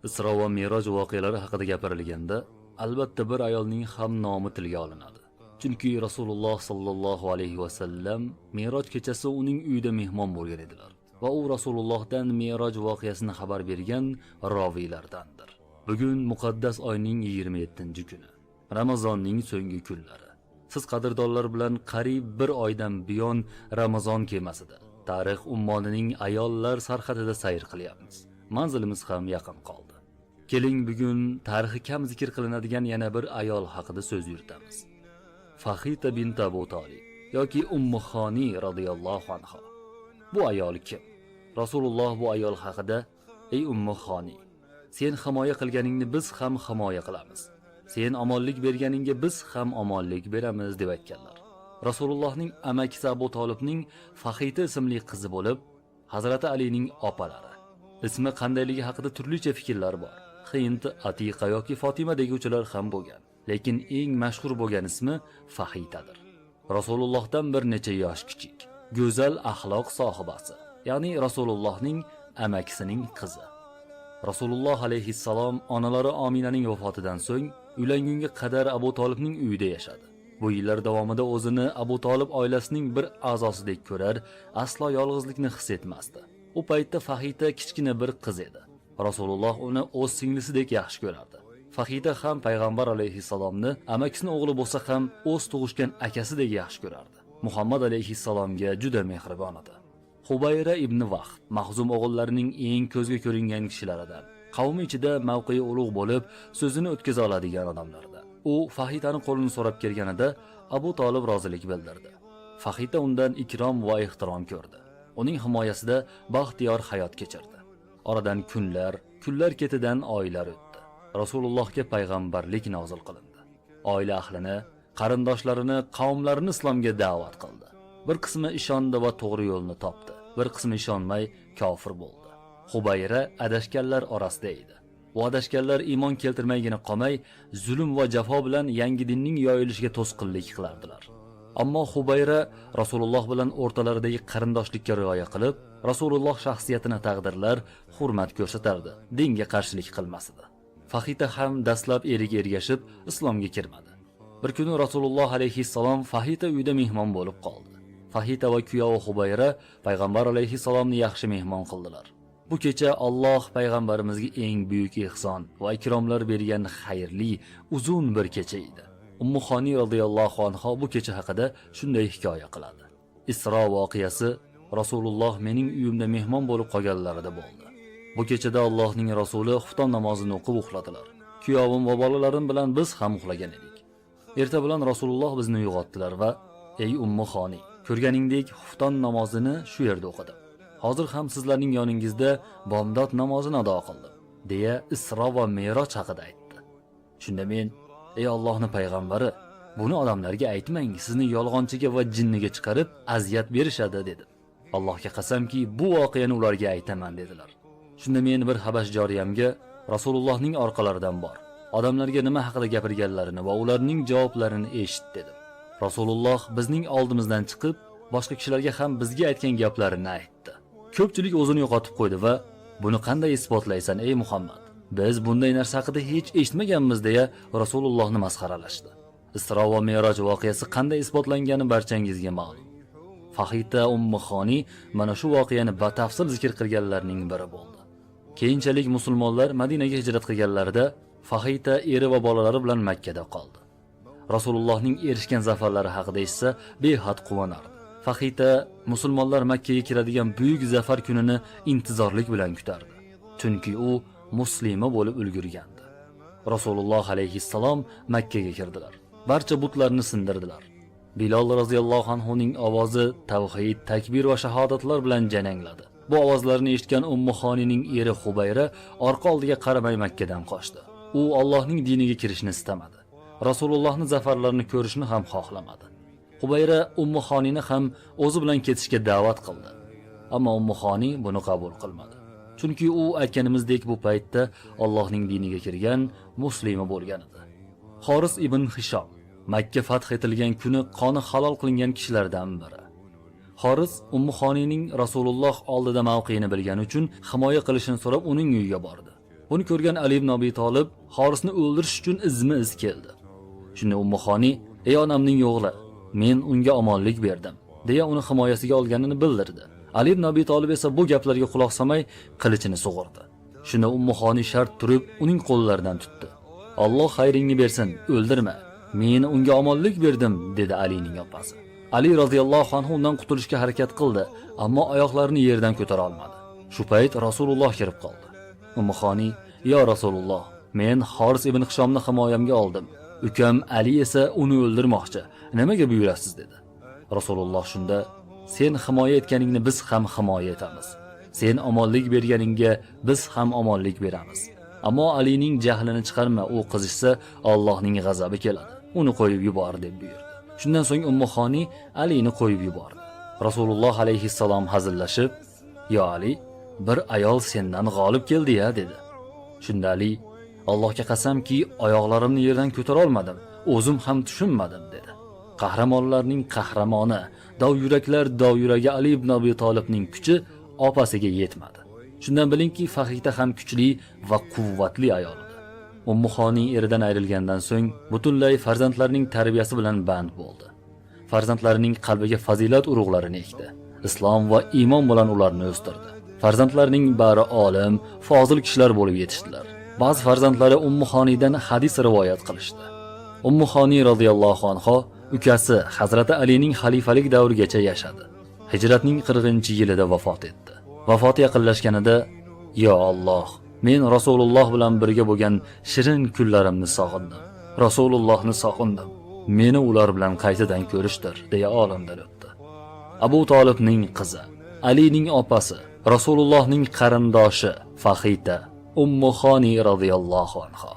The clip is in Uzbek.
Isro va Meroj voqealari haqida gapirilganda, albatta bir ayolning ham nomi tilga olinadi. Chunki Rasululloh sallallohu alayhi va sallam Meroj kechasi uning uyida mehmon bo'lgan edilar va u Rasulullohdan Meroj voqeasini xabar bergan roviylardandir. Bugun muqaddas oyning 27-kuni. Ramazonning so'nggi kunlari. Siz qadrdonlar bilan qariyb bir oydan buyon Ramazon kemasida, tarix ummonining ayollar sarhadida sayr qilyapmiz. Manzilimiz ham yaqin qoldi. Keling, bugun tarixi kam zikr qilinadigan yana bir ayol haqida so'z yuritamiz. Fahita bint Abu Talib yoki Ummu Xoni radhiyallohu anha. Bu ayol kim? Rasululloh bu ayol haqida: "Ey Ummu Xoni, sen himoya qilganingni biz ham himoya qilamiz. Sen omonlik berganingga biz ham omonlik beramiz" deb aytganlar. Rasulullohning amakisi Abu Tolibning Fahita ismli qizi bo'lib, Hazrati Alining opalari. Ismi qandayligi haqida turlicha fikrlar bor. Hind, Atiqa yoki Fotima deguvchilar ham bo'lgan. Lekin eng mashhur bo'lgan ismi Fahitadir. Rasulullohdan bir necha yosh kichik, go'zal axloq sohibasi, ya'ni Rasulullohning amakisining qizi. Rasululloh alayhissalom onalari Ominaning vafotidan so'ng uylangunga qadar Abu Tolibning uyida yashadi. Bu yillar davomida o'zini Abu Tolib oilasining bir a'zosidek ko'rar, aslo yolg'izlikni his etmasdi. U paytda Fahita kichkina bir qiz edi. Rasululloh uni o'z singlisidek yaxshi ko'rardi. Fahita ham payg'ambar alayhissalomni amakisini o'g'li bo'lsa ham o'z tug'ishgan akasidek yaxshi ko'rardi. Muhammad alayhissalomga juda mehribon edi. Hubayra ibn Vahb Mahzum o'g'illarining eng ko'zga ko'ringan kishilaridan. Qavmi ichida mavqei ulug' bo'lib, so'zini o'tkaza oladigan odamlardan. U Fahitani qo'lini so'rab kelganida Abu Tolib rozilik bildirdi. Fahita undan ikrom va ehtirom ko'rdi. Uning himoyasida baxtiyor hayot kechirdi. Oradan kunlar, kunlar ketidan oylar o'tdi. Rasulullohga payg'ambarlik nozil qilindi. Oila ahlini, qarindoshlarini, qavmlarini islomga da'vat qildi. Bir qismi ishondi va to'g'ri yo'lni topdi. Bir qismi ishonmay kofir bo'ldi. Hubayra adashganlar orasida edi. Bu adashganlar iymon keltirmaygina qolmay, zulm va jafo bilan yangi dinning yoyilishiga to'sqinlik qilardilar. Ammo Hubayra Rasululloh bilan o'rtalaridagi qarindoshlikka rioya qilib, Rasululloh shaxsiyatini taqdirlar, hurmat ko'rsatardi, dinga qarshilik qilmas edi. Fahita ham dastlab eriga ergashib, islomga kirmadi. Bir kuni Rasululloh alayhissalom Fahita uyida mehmon bo'lib qoldi. Fahita va kuyovi Hubayra payg'ambar alayhissalomni yaxshi mehmon qildilar. Bu kecha Alloh payg'ambarimizga eng buyuk ehson va ikromlar bergan xayrli, uzun bir kecha edi. Ummu Xoni radhiyallohu anha bu kecha haqida shunday hikoya qiladi. Isro voqeasi Rasululloh mening uyimda mehmon bo'lib qolganlarida bo'ldi. Bu kechada Allohning rasuli xufton namozini o'qib uxladilar. Kuyovim va bolalarim bilan biz ham uxlagan edik. Erta bilan Rasululloh bizni uyg'otdilar va: "Ey Ummu Xoni, ko'rganingdek xufton namozini shu yerda o'qidim. Hozir ham sizlarning yoningizda bomdod namozini ado qildim", deya Isro va Meroj haqida aytdi. Shunda men: "Ey Allohning payg'ambari, buni odamlarga aytmang, sizni yolg'onchiga va jinniga chiqarib aziyat berishadi", dedim. "Allohga qasamki, bu voqeani ularga aytaman", dedilar. Shunda men bir habash joriyamga: "Rasulullohning orqalaridan bor. Odamlarga nima haqida gapirganlarini va ularning javoblarini eshit", dedim. Rasululloh bizning oldimizdan chiqib, boshqa kishilarga ham bizga aytgan gaplarini aytdi. Ko'pchilik o'zini yo'qotib qo'ydi va: "Buni qanday isbotlaysan, ey Muhammad? Biz bunday narsa haqida hech eshitmaganmiz", deya Rasulullohni masxaralashdi. Isro va Meroj voqeasi qanday isbotlangani barchangizga ma'lum. Fahita Ummu Xoni mana shu voqeani batafsil zikr qilganlarning biri bo'ldi. Keyinchalik musulmonlar Madinaga hijrat qilganlarida Fahita eri va bolalari bilan Makkada qoldi. Rasulullohning erishgan zafarlari haqida eshitsa, behad quvonardi. Fahita musulmonlar Makkaga kiradigan buyuk zafar kunini intizorlik bilan kutardi. Chunki u muslima bo'lib ulgurgandi. Rasululloh alayhissalom Makkaga kirdilar. Barcha butlarni sindirdilar. Bilol roziyallohu anhuning ovozi tavhid, takbir va shahodatlar bilan jarangladi. Bu ovozlarni eshitgan Ummu Xonining eri Hubayra orqa oldiga qaramay Makkadan qochdi. U Allohning diniga kirishni istamadi. Rasulullohning zafarlarini ko'rishni ham xohlamadi. Hubayra Ummu Xonini ham o'zi bilan ketishga da'vat qildi. Ammo Ummu Xoni buni qabul qilmadi. Chunki u aytganimizdek bu paytda Allohning diniga kirgan muslima bo'lgan edi. Xoris ibn Hishom Makka fath etilgan kuni qoni halol qilingan kishilardan biri. Xoris Ummu Xonining Rasululloh oldida mavqeini bilgani uchun himoya qilishini so'rab uning uyiga bordi. Buni ko'rgan Ali ibn Abi Tolib Xorisni o'ldirish uchun izma-iz keldi. Shunda Ummuxoniy: "Ey onamning o'g'li, men unga omonlik berdim", deya uni himoyasiga olganini bildirdi. Ali ibn Abi Tolib esa bu gaplarga quloq solmay qilichini sug'urdi. Shunda Ummuxoniy shart turib uning qo'llaridan tutdi. "Alloh xayringni bersin, o'ldirma. Men unga omonlik berdim", dedi Alining opasi. Ali roziyallohu anhu undan qutulishga harakat qildi, ammo oyoqlarini yerdan ko'tara olmadi. Shu payt Rasululloh kirib qoldi. Ummuxoniy: "Yo Rasululloh, men Xoris ibn Hishomni himoyamga oldim. Ukam Ali esa uni o'ldirmoqchi. Nimaga buyurasiz?" dedi. Rasululloh shunda: "Sen himoya etganingni biz ham himoya etamiz. Sen omonlik berganingga biz ham omonlik beramiz. Ammo Alining jahlini chiqarma, u qizishsa Allohning g'azabi keladi. Uni qo'yib yubor", deb buyurdi. Shundan so'ng Ummuxoniy Alini qo'yib yubordi. Rasululloh alayhissalom hazillashib: "Yo Ali, bir ayol sendan g'olib keldi-ya", dedi. Shunda Ali: "Allohga qasamki, oyoqlarimni yerdan ko'tara olmadim, o'zim ham tushunmadim", dedi. Qahramonlarning qahramoni, dov yuraklar dov yuragi Ali ibn Abi Tolibning kuchi opasiga yetmadi. Shundan bilingki, Fahita ham kuchli va quvvatli ayol edi. Ummuxoniy eridan ayrilgandan so'ng butunlay farzandlarining tarbiyasi bilan band bo'ldi. Farzandlarining qalbiga fazilat urug'larini ekdi. Islom va iymon bilan ularni o'stirdi. Farzandlarining bari olim, fozil kishilar bo'lib yetishdilar. Ba'zi farzandlari Ummuxoniydan hadis rivoyat qilishdi. Ummuxoniy roziyallohu anho ukasi Hazrati Alining xalifalik davrigacha yashadi. Hijratning 40-yilida vafot etdi. Vafoti yaqinlashganida: "Yo Alloh, men Rasululloh bilan birga bo'lgan shirin kunlarimni sog'indim. Rasulullohni sog'indim. Meni ular bilan qaytadan ko'rishdir", deya olamdan o'tdi. Abu Tolibning qizi, Alining opasi, Rasulullohning qarindoshi Fahita Ummuxoniy roziyallohu anha.